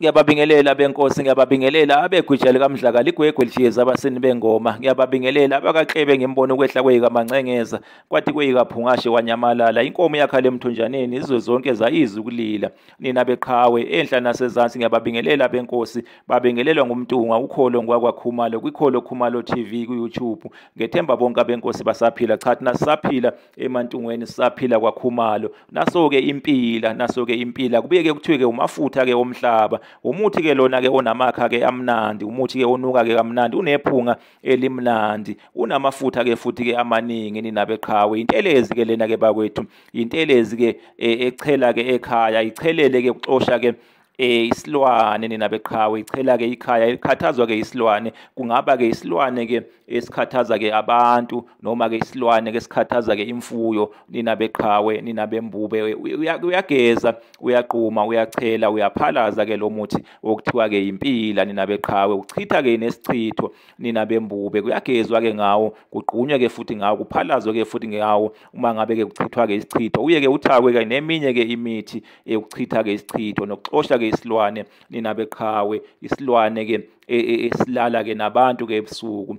Ngiyababingelela benkosi, ngiyababingelela abegwija likaMdlakala, igwegwe lishiyeza abasini bengoma. Ngiyababingelela abakaklebe ngimbona ukwehla kweyikaMancengeza, kwathi kweyikaPhungashe wanyamalala. Inkomo yakhala emthonjaneni, izwe zonke zayizwa ukulila. Nina beqhawe enhla nasezansi, ngiyababingelela benkosi. Babingelelwa nguMntungwa ukholo ngwakwaKhumalo kwikholo Khumalo TV ku-YouTube. Ngethemba bonke abenkosi basaphila. Cha, thina sisaphila eMantungweni, sisaphila kwaKhumalo. Naso-ke impila, naso-ke impila. Kubuye-ke kuthiwe-ke umafutha-ke omhlaba. Umuthi ke lona ke onamakha ke amnandi, umuthi ke onuka ke kamnandi, unephunga elimnandi, unamafutha ke futhi ke amaningi nina beqhawe. Intelezi ke lena ke bakwethu, intelezi ke echela ke ekhaya, ichelele ke ukuxosha ke isilwane nina beqhawe, ichela ke ikhaya elikhathazwa ke isilwane. Kungaba ke isilwane ke esikhathaza ke abantu, noma ke isilwane ke esikhathaza ke imfuyo nina beqhawe, nina bembube. Uyageza, uyaquma, uyachela, uyaphalaza ke lo muthi okuthiwa ke impila nina beqhawe. Uchitha ke nesichitho nina bembube, kuyagezwa ke ngawo, kugqunywe ke futhi ngawo, kuphalazwe ke futhi ngawo uma ngabe ke kuchithwa ke isichitho. Uye ke uthakwe ke neminye ke imithi yokuchitha ke isichitho nokuxosha ke isilwane nina beqhawe, isilwane ke esilala ke nabantu ke ebusuku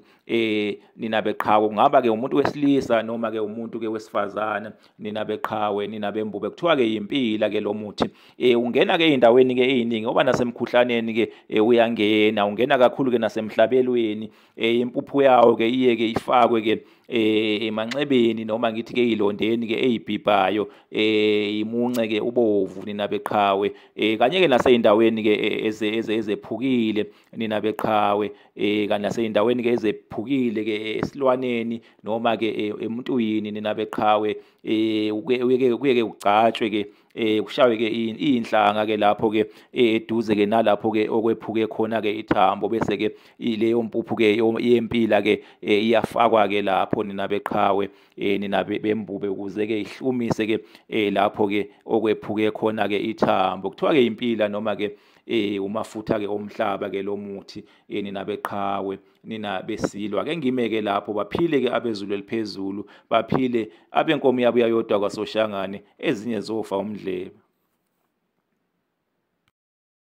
nina beqhawe. Kungaba ke umuntu wesilisa noma ke umuntu ke wesifazane nina beqhawe, nina bembube. Kuthiwa ke impila ke lo muthi. Ungena ke endaweni ke eziningi, ngoba nasemkhuhlaneni ke uyangena, ungena kakhulu ke nasemhlabelweni. Impuphu yawo ke iye ke ifakwe ke emanxebeni, noma ngithi ke ilondeni ke eyibhibhayo, imunce ke ubovu nina beqhawe, kanye ke naseyindaweni ke ezephukile nina beqhawe, kanye naseyindaweni ke ezephukile ke esilwaneni noma ke emuntwini nina beqhawe. Kuye ke kugcatshwe ke, kushaywe ke inhlanga ke lapho ke eduze ke nalapho ke okwephuke khona ke ithambo, bese ke leyo mpuphu ke yempila ke iyafakwa ke lapho nina beqhawe, nina bembube, ukuze ke ihlumise ke lapho ke okwephuke khona ke ithambo. Kuthiwa ke impila noma ke umafutha ke omhlaba ke lo muthi nina beqhawe, nina besilwa. Ke ngime ke lapho, baphile ke abezulu eliphezulu, baphile abenkomo yabuya yodwa kwaSoshangane, ezinye zofa umdlebe.